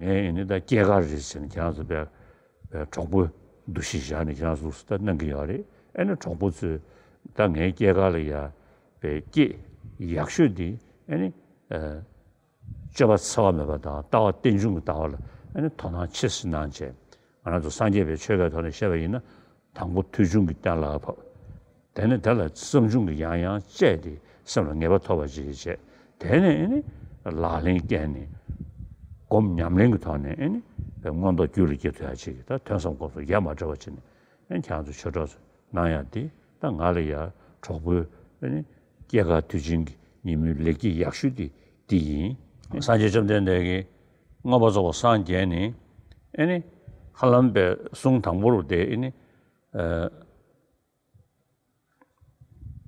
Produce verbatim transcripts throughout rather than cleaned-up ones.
ངས་ཨེ་ནི་ད་སྐྱེས་སྐར་རེད་ཟེར་ནས་ཁྱེད་རང་ཚོ་དཔེ་དཔེ་གྲོགས་པོའི་འདུ་ཤེས་བཞག་ནས་ཁྱེད་རང་ཚོ་ད་གནང་གི་ཡོད་རེད། ཨེ་ནི་གྲོགས་པོ་ཚོས་ད་ངའི་སྐྱེས་སྐར་ལ་ཡ་དཔེ་སྐྱེས་ཡག་ཤོས་འདི་ཨེ་ནི་ཨ། སྤྱོད་པ་འཚེ་བ་མེད་པ་དང་ལྟ་བ་རྟེན་འབྱུང་གི་ལྟ་བ་ལ་ཨེ་ནི་དོ་སྣང་ཆེ་ཙམ་གནང་བྱས། ང་རང་ཚོ་སངས་རྒྱས་པའི་ཆོས་ཀྱི་ཐོག་ནས་བཤད་པ་ཡིན་ན། དང་པོ་ཐོས་བྱུང་གི་གཏན་ལ་ཕབ། དེ་ནས་དེ་ལ་བསམ་བྱུང་གི་ཡང་ཡང་དཔྱད་དེ་སེམས་ལ་ངེས་པ་ཐོབ་པ་ཅིག་བྱས། དེ་ནས་ཨེ་ནི་ལག་ལེན་བཀལ་ནས་སྒོམ་ཉམས་ལེན་གྱི་ཐོག་ནས་ཨེ་ནི་མངོན་རྟོགས་རྒྱུད་ལ་སྐྱེ་ཐུབ་ཡ་ཅིག་གི་ད་ཐོས་བསམ་སྒོམ་གསུམ་ཡ་མ་བྲལ་བ་བྱས་ནས། ཨེ་ཁྱེད་རང་ཚོ་ཆོས་གྲོགས་ཚོ་གནང་ཡ་དེ་ད་ང་ལ་ཡ་གྲོགས་པོའི་ཨེ་ནི་སྐྱེས་སྐར་དུས་ཆེན་གྱི་ཉིན་མོའི་ལེགས་སྐྱེས་ཡག་ཤོས་དེ་འདི་ཡིན། སངས་རྒྱས་བཅོམ་ལྡན་འདས་ཀྱིས་མངོན་པར་རྫོགས་པར་སངས་རྒྱས་ནས་ཨེ་ནི་ཧ་ལམ་པའི་གསུང་དང་པོ་རུ་དེ་ཨེ་ནི་ཨ་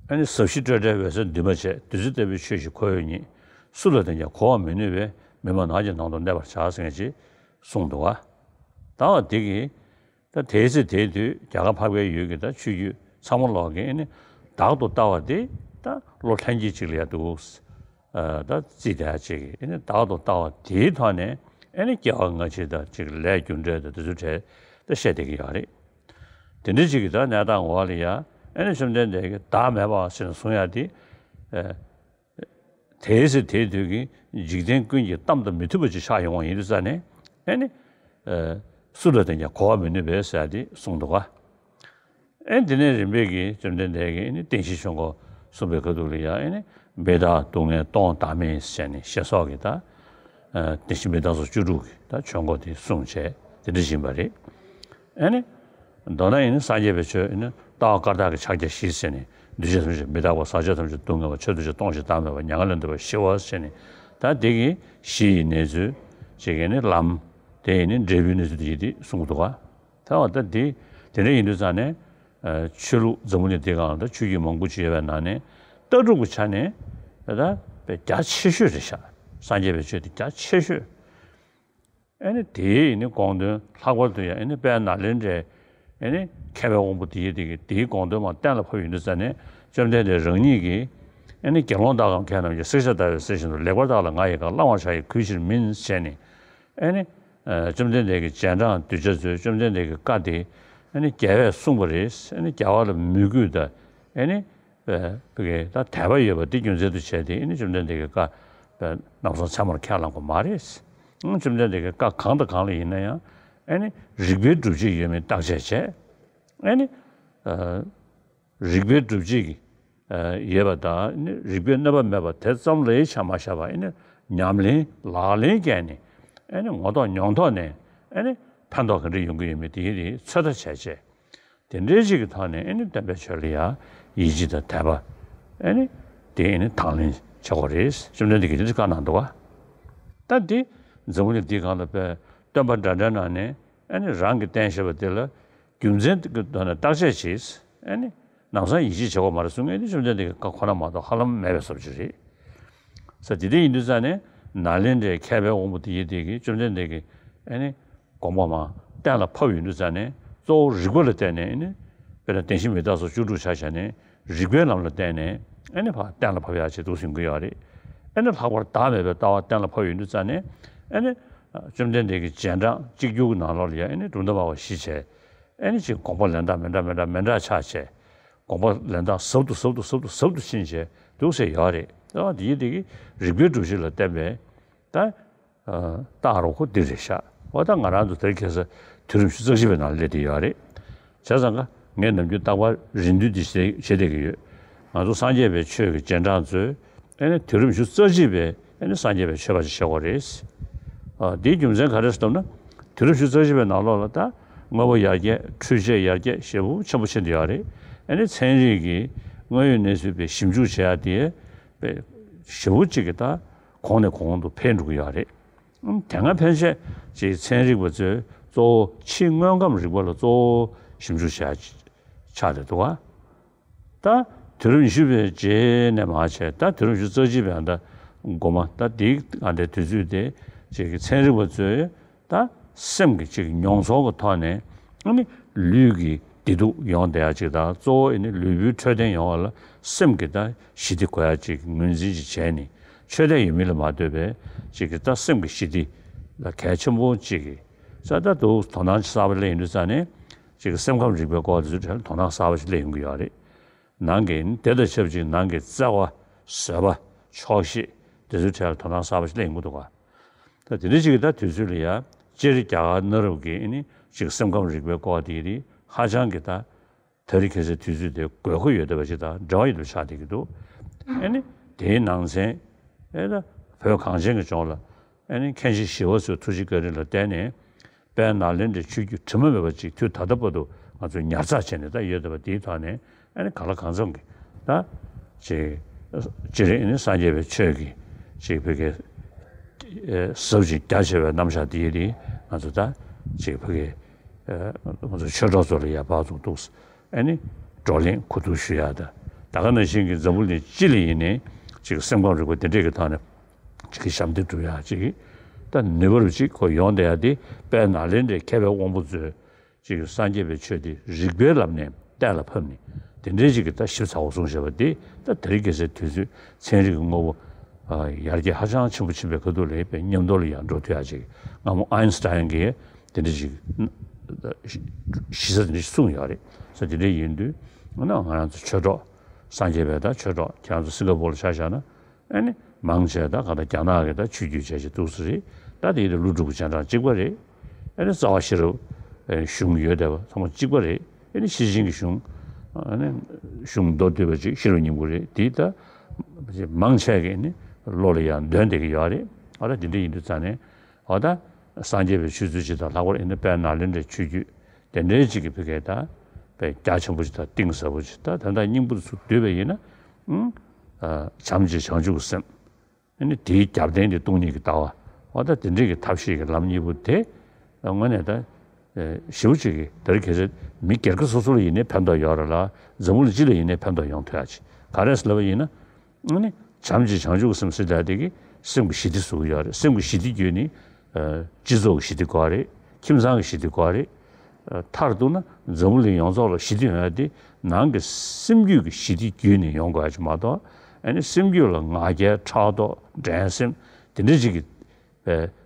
ཨེ་ནི་ཟབ་ཞི་སྤྲོས་བྲལ་འོད་གསལ་འདུས་མ་བྱས། བདུད་རྩི་ལྟ་བུའི་ཆོས་ཀྱི་ཁོར་ཡུག་ཉིད། སུ་ལ་བསྟན་ཀྱང་གོ་བར་མི་ནུས་པས། མི་སྨྲ་ནགས་ཀྱི་ནང་དུ་གནས་པར་བྱ་ཟེར་མཁན་ཅིག་གསུངས་འདུག་ག་ད་བ་དེ་གིས་ད་དེའི་ཚེ་དེའི་དུས་རྒྱ་གར་འཕགས་པའི་ཡུལ་གྱི་ད་ཆོས་བརྒྱུད་ཚང་མ་ལོག་གིས་ཨེ་ནི་བདག་ཏུ་ལྟ་བ་དེ་ད་བློ་ལྷན་སྐྱེས་ཅིག་ལ་ཡ་འདུག་ཨ་ད་རྩིས་དེ་ཅིག་ཨེ་ནི་བདག་ཏུ་ལྟ་བ་དེའི་ཐོག་ནས་ཨེ་ནི་སྐྱེ་བ་སྔ་ཕྱི་དང་ཅིག་ལས་རྒྱུ་འབྲས་དང་དེ་ཚོའི་གྲས་ད་བཤད་བསྡད་ཀྱི་ཡོད་རེད། དེ་འདྲ་ཅིག་གི་ད་གནས་སྟངས་འོག་ལ་ཡ་ཨེ་ནི་བཅོམ་ལྡན་འདས་ཀྱིས་བདག་མེད་པ་ཟེར་ནས་གསུང་ཡ་དེ། ཨ། དེའི་ཚེ་དེའི་དུས་ཀྱི་འཇིག་རྟེན་ཀུན་གྱི་གཏམ་དང་མི་མཐུན་པ་ཅིག་ཆགས་ཡོང་བ་ཡིན་དུས་ཙ་ནས་ཨེ་ནི། ཨ། སུ་ལ་བསྟན་ཀྱང་གོ་བར་མི་ནུས་པས་ཟེར་ཡ་དེ་གསུངས་འདུག་ག་ཨེ་དེ་ནས་རིམ་པས་ཀྱིས་བཅོམ་ལྡན་འདས་ཀྱིས་ཨེ་ནི་བསྟན་བཤིག་ཆོས་འཁོར་གསུངས་པའི་ཁ་ཐུག་ལ་ཡང་ཨེ་ནི་འབད་དག་སྡུག་བསྔལ་སྟོང་བདག་མེད་ཟེར་ནས་ཞེས་སོགས་ཀྱི་ད། ཨ། དེ་བཞིན་མི་རྟག་སོགས་བཅུ་དྲུག་གི་ད་ཆོས་འཁོར་དེ་གསུངས་བྱས་དེ་འདྲ་ཡིན་པ་རེད། ཨེ་ནི། མདོར་ན་ཡིན་ན་སངས་རྒྱས་པའི་ཆོས་ཡིན་ན་ལྟ་བ་བཀའ་རྟགས་ཀྱི་ཕྱག་རྒྱ་བཞི་ཟེར་ནས། འདུས་བྱས་ཐམས་ཅད་མི་རྟག་པ། ཟག་བཅས་ཐམས་ཅད་སྡུག་བསྔལ་བ། ཆོས་ཐམས་ཅད་སྟོང་ཞིང་བདག་མེད་པ། མྱ་ངན་ལས་འདས་པ། ཞི་བ་ཟེར་ནས། ད་དེ་གི་བཞི་ཡི་གནས་ཚུལ་ཅིག་ཡིན་ནི་ལམ། དེ་ཡིན་ནི་འབྲས་བུའི་གནས་ཚུལ་དེ་ཡིན་ཏེ་གསུངས་འདུག་ག་ད་བ་ད་དེ་དེ་འདྲ་ཡིན་དུས་ཙང་ནས། ཨ། ཆོས་ལུགས་འཛམ་བུ་གླིང་འདི་སྒང་ལ་ད་ཆོས་བརྒྱུད་མང་པོ་ཅིག་ཡོད་པའི་ནང་ནས་ལྟ་གྲུབ་ཀྱི་ཆ་ནས་ད་ད་རྒྱ་ཆེ་ཤོས་རེད་ཤག་སངས་རྒྱས་པའི་ཆོས་དེ་རྒྱ་ཆེ་ཤོས། ཨེ་ནི་དེའི་ནི་དགོངས་དོན་ལྷག་པར་དུ་ཡང་ཨེ་ནི་དཔལ་ནཱ་ལེནྡྲའི་ཨེ་ནི་མཁས་པའི་དབང་པོ་དེའི་དེ་གི་དེའི་དགོངས་དོན་མར་གཏན་ལ་ཕབ་ཡོང་དུས་ཙ་ནས། བཅོམ་ལྡན་འདས་རང་ཉིད་ཀྱིས་ཨེ་ནི་དགེ་སློང་དག་གམ་མཁས་རྣམས་ཀྱིས། བསྲེག་བཅད་བརྡར་བའི་གསེར་བཞིན་དུ། ལེགས་པར་བརྟགས་ལ་ང་ཡི་བཀའ། བླང་བར་བྱ་ཡི་གུས་ཕྱིར་མིན་ཟེར་ནས། ཨེ་ནི་ཨ་བཅོམ་ལྡན་འདས་ཀྱི་རྗེས་འབྲང་གདུལ་བྱ་ཚོས་བཅོམ་ལྡན་འདས་ཀྱི་བཀའ་དེ་ཨེ་ནི་རྒྱལ་བས་གསུངས་པ་རེད། ཨེ་ནི་རྒྱལ་བ་ལ་མོས་གུས་དང་ཨེ་ནི། ཨ། བི་གེ་ད་དད་པ་ཡོད་པ་འདི་རྒྱུ་མཚན་དུ་བྱས་ཏེ་ཨེ་ནི་བཅོམ་ལྡན་འདས་ཀྱི་བཀའ་ཨ་ནམ་སང་ཚད་མར་ཁས་བླངས་པ་མ་རེད། ཨང་། བཅོམ་ལྡན་འདས་ཀྱི་བཀའ་གང་དང་གང་ལ་ཡིན་ན་ཡང་ཨེ་ནི་རིགས་པའི་སྒྲུབ་བྱེད་ཡོད་མེད་བརྟག་དཔྱད་བྱས། ཨེ་ནི། ཨ། རིགས་པའི་སྒྲུབ་བྱེད་ཀྱི་ཨ་ཡོད་པ་དང་ཨེ་ནི་རིགས་པའི་གནོད་པ་མེད་པ་དེ་ཙམ་ལ་ཡང་ཆ་མ་བཞག་པར་ཨེ་ནི་ཉམས་ལེན་ལག་ལེན་བཀལ་ནས་ཨེ་ནི་ངོ་ཐོག་མྱོང་ཐོག་ནས་ཨེ་ནི་ཕན་ཐོགས་ག་འདྲ་ཡོང་གི་ཡོད་མེད་དེ་ཡིན་དེ་ཚོད་ལྟ་བྱས་བྱས། དེ་འདྲའི་ཞིག་གི་ཐོག་ནས་ཨེ་ནི་སྟོན་པའི་ཆོས་ལ་ཡང་ཡིད་ཆེས་དང་དད་པ་ཨེ་ནི་དེ་ཨེ་ནི་དང་ལེན་བྱེད་དགོས་རེད། བཅོམ་ལྡན་འདས་ཀྱིས་དེ་འདྲ་བཀའ་གནང་འདུག་ག་ད་འདི་འཛམ་བུ་གླིང་འདིའི་སྒང་ལ་དཔེ་སྟོན་པ་འདྲ་འདྲའི་ནང་ནས་ཨེ་ནི་རང་གིས་བསྟན་བཞག་པ་དེ་ལ་རྒྱུ་མཚན་གྱི་ཐོག་ནས་བརྟག་དཔྱད་བྱས། ཨེ་ནི་ལམ་སང་ཡིད་ཆེས་བྱེད་དགོས་མ་རེད་གསུང་མཁན་དེ་བཅོམ་ལྡན་འདས་ཀྱི་བཀའ་ཁོ་ན་མ་གཏོགས་ཧ་ལམ་མེད་པའི་བཟོ་ཅིག་རེད། ས་དེ་འདྲ་ཡིན་དུས་ཙང་ནས་ནཱ་ལེནྡྲའི་མཁས་པའི་དབང་པོ་དེ་ཡིན་དེ་གིས་བཅོམ་ལྡན་འདས་ཀྱི་ཨེ་ནི་དགོངས་པ་མར་གཏན་ལ་ཕབ་ཡོང་དུས་ཙང་ནས་གཙོ་བོ་རིགས་པ་ལ་བརྟེན་ནས་ཨེ་ནི་དཔེར་ན་བདེན་བཞི་མི་རྟག་སོགས་བཅུ་དྲུག་ཆ་བཞག་ནས་རིགས་པའི་ལམ་ལ་བརྟེན་ནས་ཨེ་ནི་ཕར་གཏན་ལ་ཕབ་ཡག་ཅིག་འདུག་གསུང་གི་ཡོད་རེད། ཨེ་ནི་ལྷག་པར་བདག་མེད་པའི་ལྟ་བ་གཏན་ལ་ཕབ་ཡོང་དུས་ཙང་ནས་ཨེ་ནི་བཅོམ་ལྡན་འདས་ཀྱི་རྗེས་འབྲང་གཅིག་གྱུར་གྱི་ནང་ལོགས་ལ་ཡང་ཨེ་ནི་གྲུབ་མཐའ་སྨྲ་བ་བཞི་བྱས། ཨེ་ནི་ཅིག་དགོངས་པ་ལེན་སྟངས་མི་འདྲ་མི་འདྲ་མི་འདྲ་ཆགས་བྱས། དགོངས་པ་ལེན་སྟངས་ཟབ་ཏུ་ཟབ་ཏུ་ཟབ་ཏུ་ཟབ་ཏུ་ཕྱིན་བྱས་འདུག་ཟེར་ཡོད་རེད། ད་དེ་ཡིན་དེ་གིས་རིགས་པའི་སྒྲུབ་བྱེད་ལ་བརྟེན་པའི་ད་ཨ་རྟགས་རོ་ཁོ་འདི་རེད་ཤག་འོ་ད་ང་རང་ཚོ་དེར་ཁ་སང་དུས་རབས་ཉི་ཤུ་རྩ་གཅིག་པའི་ནང་སླེབས་བསྡད་ཡོད་རེད། བྱས་ཙང་ཀ་ངས་ནམ་རྒྱུན་རྟག་པར་རེ་འདུན་འདི་བྱེད་བྱེད་བསྡད་ཀྱི་ཡོད། ང་ཚོ་སངས་རྒྱས་པའི་ཆོས་ཀྱི་རྗེས་འབྲང་ཚོས་ཨེ་ནི་དུས་རབས་ཉི་ཤུ་རྩ་གཅིག་པའི་ཨེ་ནི་སངས་རྒྱས་པའི་ཆོས་པ་ཞིག་བྱེད་དགོས་རེད། ཨ་འདིའི་རྒྱུ་མཚན་ག་རེ་ཟེར་ལབ་ན། དུས་རབས་ཉི་ཤུ་རྩ་གཅིག་པའི་ནང་ལོགས་ལ་ད་དངོས་པོ་ཡར་རྒྱས་འཕྲུལ་ཆས་ཡར་རྒྱས་ཞེ་པོ་ཆེན་པོ་ཕྱིན་བསྡད་ཡོད་རེད། ཨེ་ནི་ཚན་རིག་གི་དངོས་ཡོད་གནས་ཚུལ་དཔེ་ཞིབ་འཇུག་བྱེད་ཡ་དེ་དཔེ་ཞེ་པོ་ཅིག་གི་ད་གོང་ནས་གོང་དུ་འཕེལ་འགྲོ་གི་ཡོད་རེད། ཨང་། དེ་སྔ་ཕན་ཆད་ཅིག་ཚན་རིག་པ་ཚོས་གཙོ་བོ་ཕྱིའི་དངོས་ཁམས་རིག་པ་ལ་གཙོ་བོ་ཞིབ་འཇུག་བྱས་ཆགས་བསྡད་འདུག་ག་ད་དུས་རབས་ཉི་ཤུ་པའི་རྗེས་ནས་མར་བྱས་ད་དུས་རབས་ཉི་ཤུ་རྩ་གཅིག་པའི་ཨ་ད་འགོ་མ་ད་འདིའི་ཨ་འདྲའི་དུས་ཚོད་དེ་ཅིག་གི་ཚན་རིག་པ་ཚོས་ད་སེམས་ཀྱི་ཅིག་མྱོང་ཚོར་གྱི་ཐོག་ནས་ཨ་ནི་ལུས་ཀྱི་བདེ་སྡུག་ཡོང་བསྡད་ཡ་ཅིག་དང་གཙོ་བོ་ཨ་ནི་ལུས་པོའི་འཕྲོད་བསྟེན་ཡོང་བ་ལ་སེམས་ཀྱི་ད་ཞི་བདེ་དགོས་ཡ་ཅིག་ངོས་འཛིན་ཅིག་བྱས་ནས་ཆོས་དད་ཡོད་མེད་ལ་མ་ལྟོས་པའི་ཅིག་གི་ད་སེམས་ཀྱི་ཞི་བདེ་ ད་གལ་ཆེན་པོ་གཅིག་གི་ས་ད་དུ་དོ་སྣང་གསར་པ་སླེབས་ཡོང་དུས་ཙང་ནས་ཅིག་སེམས་ཁམས་རིག་པའི་སྐོར་དེ་ཚོའི་གྲས་ལ་དོ་སྣང་གསར་པ་ཞིག་སླེབས་ཡོང་གི་ཡོད་རེད། ནང་གི་དེ་དང་ཆབས་ཅིག་ནང་གི་བརྩེ་བ། བཟོད་པ། ཆོག་ཤེས། དེ་ཚོའི་གྲས་ལ་དོ་སྣང་གསར་པ་ཞིག་སླེབས་ཡོང་གི་འདུག་ག་ད་དེ་འདྲ་ཅིག་གི་ད་དུས་ཚོད་ལ་ཡ་སྤྱིར་རྒྱ་གར་གནའ་རབས་ཀྱི་ཨ་ནི་ཅིག་སེམས་ཁམས་རིག་པའི་སྐོར་དེ་རིགས་ཧ་ཅང་གི་ད་དེ་རིང་ཁ་སང་དུས་ཚོད་དེ་དགོས་མཁོ་ཡོད་བསྡད་པ་ཅིག་དང་འབྲེལ་བ་ཡོད་པ་ཆགས་བསྡད་ཀྱི་འདུག་ཨ་ནི་དེའི་ནང་ཚན་ཨེ་ད་བོད་གངས་ཅན་གྱི་ལྗོངས་ལ་ཨ་ནི་མཁན་ཆེན་ཞི་བ་འཚོའི་ཐུགས་རྗེ་བཀའ་དྲིན་ལ་བརྟེན་ནས། དཔལ་ནཱ་ལེནྡྲའི་ཆོས་བརྒྱུད་དྲི་མ་མེད་པ་ཅིག་དུས་ད་ལྟ་བར་དུ་ང་ཚོས་ཉར་ཚགས་བྱས་ནས་ད་ཡོད་བསྡད་པ་དེའི་ཐོག་ནས་ཨ་ནི་གང་ལ་གང་འཚམ་གྱི་ད་ཅིག་སྤྱིར་ཨ་ནི་སངས་རྒྱས་པའི་ཆོས་ཀྱི་ཅིག་བོད་ཀྱི་ཟབ་ཅིང་རྒྱ་ཆེ་བའི་རྣམ་གཞག་དེ་ཡི་རིགས་ང་ཚོ་ད་ཅིག་བོད་ཀྱི་ང་ཚོ་ཆོས་གྲོགས་ཚོ་ལ་ཡར་ཕར་ཚུར་འདུག་ཨ་ནི་བགྲོ་གླེང་གོ་བསྡུར་ཞུ་ཡག་ད་ད་ག་ནང་བཞིན་གྱི་འཛམ་བུ་གླིང་སྤྱི་ལ་ཡིན་ནའི་ཅིག་སེམས་ཁམས་རིག་པ་དེ་འདྲས་ཀྱི་ཐོག་ནས། ཅིག་གི་ཞབས་འདེགས་སྒྲུབ་ཡག་ཅིག་ད་ནུས་པ་རུ་ཅིག་ཁོ་ཡོང་བསྡད་ཡག་དེ་དཔལ་ནཱ་ལེནྡྲའི་མཁས་པའི་དབང་པོ་ཚོས་ཅིག་སངས་རྒྱས་པའི་ཆོས་དེ་རིགས་པའི་ལམ་ནས་གཏན་ལ་ཕབ་ནས་དེ་འདྲའི་ཅིག་གི་ད་ཞིབ་ཚགས་པོ་གསུངས་བཞག་པ་དེ་ད་དེ་རིང་ཁ་སང་དུས་ཚོད་ཚན་རིག་གི་དངོས་པོ་ཡར་རྒྱས་ཧ་ཅང་ཆེན་པོ་ཕྱིན་པའི་ཁ་ཐུག་ལ་དཔེ་མཉམ་དུ་ལ་ཡང་འགྲོ་ཐུབ་ཡག་ཅིག་སྔ་མོ་ཨའིན་སི་ཊའིན་གྱིས་དེ་འདྲ་ཅིག་གཞི་རྩ་དེ་འདྲ་ཅིག་གསུངས་ཡོད་རེད། ས་དེ་འདྲ་ཡིན་དུས་ང་ང་རང་ཚོ་ཆོས་གྲོགས་སངས་རྒྱས་པའི་ད་ཆོས་གྲོགས་ཁྱེད་རང་ཚོ་སིང་ག་པོར་ལ་ཆ་བཞག་ན། ཨ་ནི་མང་ཆེ་ད་ག་ད་རྒྱ་ནག་གི་ད་ཆོས་བརྒྱུད་བྱས་བྱས་འདུག་ས་རེད། ད་དེ་ཡི་ད་ཀླུ་སྒྲུབ་ཀྱི་སྤྱན་དྲངས་གཅིག་པ་རེད། ཨ་ནི་རྩ་བ་ཤེས་རབ་གཞུང་ཡོད་བསྡད་པ་ཚང་མ་གཅིག་པ་རེད། ཨ་ནི་ཤེར་ཕྱིན་གྱི་གཞུང་ཨ་ནི་གཞུང་མདོ་སྡུད་པ་ཅིག་ཤེས་རབ་སྙིང་པོ་རེད། དེ་ད་མང་ཆེ་གི་ཨ་ནི་བློ་ལ་ཡང་འདོན་བསྡད་ཀྱི་ཡོད་རེད། ཨ་ད་དེ་འདྲ་ཡིན་དུས་ཙང་ནས་ཨ་ད་སངས་རྒྱས་པའི་ཆོས་ཚུལ་ཅིག་དང་ལྷག་པར་ཨ་ནི་དཔལ་ནཱ་ལེནྡྲའི་ཆོས་བརྒྱུད་དེ་འདྲའི་ཅིག་གི་བོད་སྐད་ད་དཔེ་རྒྱ་ཆེན་པོ་ཅིག་དང་གཏིང་ཟབ་པོ་ཅིག་ད་དོན་དག་སྙིང་པོ་ཚུར་བསྡུས་པ་ཡིན་ན། ཨང་། བྱམས་ཀྱི་བྱང་ཆུབ་སེམས། ཨ་ནི་དེའི་རྒྱབ་རྟེན་དེ་སྟོང་ཉིད་ཀྱི་ལྟ་བ། འོ་ད་དེ་འདྲའི་གི་ཐབས་ཤེས་ཀྱི་ལམ་གཉིས་པོ་དེ་དངོས་གནས་ད་ཞེ་པོ་ཅིག་གི་དེ་རིང་ཁ་སང་མི་སྒེར་གྱི་སོ་སོ་ལ་ཡིན་ནའི་ཕན་ཐོགས་ཡོད་རེད་ལ། འཛམ་བུ་གླིང་སྤྱི་ལ་ཡིན་ནའི་ཕན་ཐོགས་ཡོང་ཐུབ་ཡག་ཅིག་ག་རེ་ཟེར་ལབ་པ་ཡིན་ན། ཨ་ནི་བྱམས་ཀྱི་བྱང་ཆུབ་སེམས་ཟེར་ཡག་དེ་གིས་སེམས་ཀྱི་ཞི་བདེ་བཟོ་གི་ཡོད་རེད། སེམས་ཀྱི་ཞི་བདེ་བརྒྱུད་ནས་སྤྱི་ཚོགས་ཀྱི་ཞི་བདེ་དགོས་རེད། ཁྱིམ་ཚང་གི་ཞི་བདེ་དགོས་རེད། མཐར་གཏུགས་ན་འཛམ་བུ་གླིང་ཡོངས་རྫོགས་ལ་ཞི་བདེ་ཡོང་ཡག་དེ་ནང་གི་སེམས་རྒྱུད་ཀྱི་ཞི་བདེ་བརྒྱུད་ནས་ཡོང་དགོས་ཡག་ཅིག་མ་གཏོགས། ཨ་ནི་སེམས་རྒྱུད་ལ་ང་རྒྱལ་ཕྲག་དོག་འགྲན་སེམས་དེ་འདྲ་ཅིག་གི་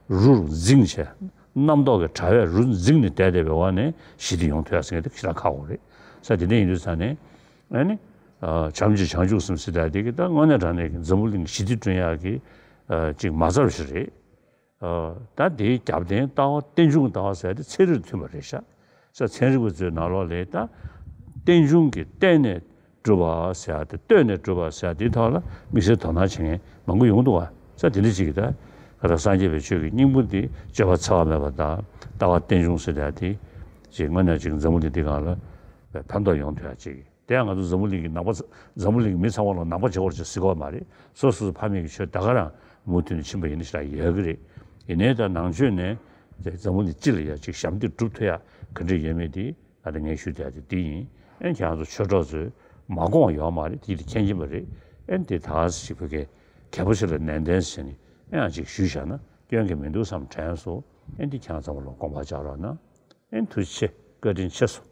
རུ་འཛིངས་བྱས། རྣམ་རྟོག་གི་དྲ་བས་རུ་འཛིངས་ནས་བསྡད་བསྡད་པའི་འོག་ནས་ཞི་བདེ་ཡོང་ཐུབ་ཡག་ཟེར་མཁན་དེ་ཞེ་དྲག་ཁག་པོ་རེད། ས་དེ་འདྲ་ཡིན་དུས་ཙང་ནས་ཨ་ནི་བྱམས་ཀྱི་བྱང་ཆུབ་སེམས་ཟེར་ཡག་དེ་གི་ད་དངོས་གནས་དྲང་གནས་ཀྱི་འཛམ་བུ་གླིང་ཞི་བདེ་བསྐྲུན་ཡག་གི་ཅིག་མ་རྩ་ཞིག་རེད། ད་དེའི་རྒྱབ་རྟེན་ལྟ་བ་རྟེན་འབྱུང་ལྟ་བ་ཟེར་དེ་ཚན་རིག་མཐུན་པ་རེད་ཤག་ས་ཚན་རིག་པ་ཚོའི་ནང་ལོགས་ལ་ད་རྟེན་འབྱུང་གི་བརྟེན་ནས་གྲུབ་པ་ཟེར་དེ་ལྟོས་ནས་གྲུབ་པ་ཟེར་དེའི་ཐོག་ལ་དམིགས་བསལ་དོ་སྣང་བྱེད་མཁན་མང་པོ་ཡོང་འདུག་བ། ས་དེ་འདྲ་ཅིག་གི་ད་ག་ད་སངས་རྒྱས་པའི་ཆོས་ཀྱི་སྙིང་པོ་འདི་སྤྱོད་པ་འཚེ་བ་མེད་པ་དང་ལྟ་བ་རྟེན་འབྱུང་ཟེར་ཡག་དེ་ཅིག་དངོས་གནས་ཅིག་འཛམ་བུ་གླིང་འདི་སྒང་ལ་ཕན་ཐོགས་ཡོང་ཐུབ་ཡག་ཅིག་དེ་ཡང་ང་ཚོ་འཛམ་བུ་གླིང་གི་ནང་པ་འཛམ་བུ་གླིང་གི་མི་ཚང་མ་ལ་ནང་པ་བྱེད་དགོས་ཅེས་ཟེར་གྱི་ཡོད་མ་རེད། སོ་སོ་སོ་ཕ་མེས་ཀྱི་ཆོས་ད་ག་རང་མུ་མཐུད་ནས་ཕྱིན་པ་ཡིན་ན་ཞེ་དྲག་ཡོད་ཀྱི་རེད། ཡིན་ནའི་ད་ནང་ཆོས་ནས་འཛམ་བུ་གླིང་སྤྱི་ལ་ཡ་ཅིག་ཞབས་འདེགས་སྒྲུབ་ཐུབ་ཡག་ག་འདྲ་ཡོད་མེད་དེ་ད་ལྟ་ངས་ཞུ་བསྡད་ཡག་དེ་འདི་ཡིན། ཨེ་ཁྱེད་རང་ཚོ་ཆོས་གྲོགས་ཚོས་མ་དགོངས་ཡོད་མ་རེད། དེ་འདི་མཁྱེན་གྱི་མ་རེད། ཨེ་འདི་ད་ག་ཟེ་ཞིག་བོད་སྐད་གལ་པོ་ཆེ་ལ་ནན་ཏན་བྱས་ནས་ཨེ་ཡང་ཅིག་ཞུས་བཞག་ན་སྐྱོན་གྱི་མི་འདུག་བསམ་དྲན་སོང་། ཨེ་འདི་ཁྱེད་རང་ཚང་མ་ལ་དགོངས་པ་འཇགས་རོགས་གནང་། ཨེ་ཐུགས་རྗེ་ཆེ། བཀའ་དྲིན་ཆེ་སོང་།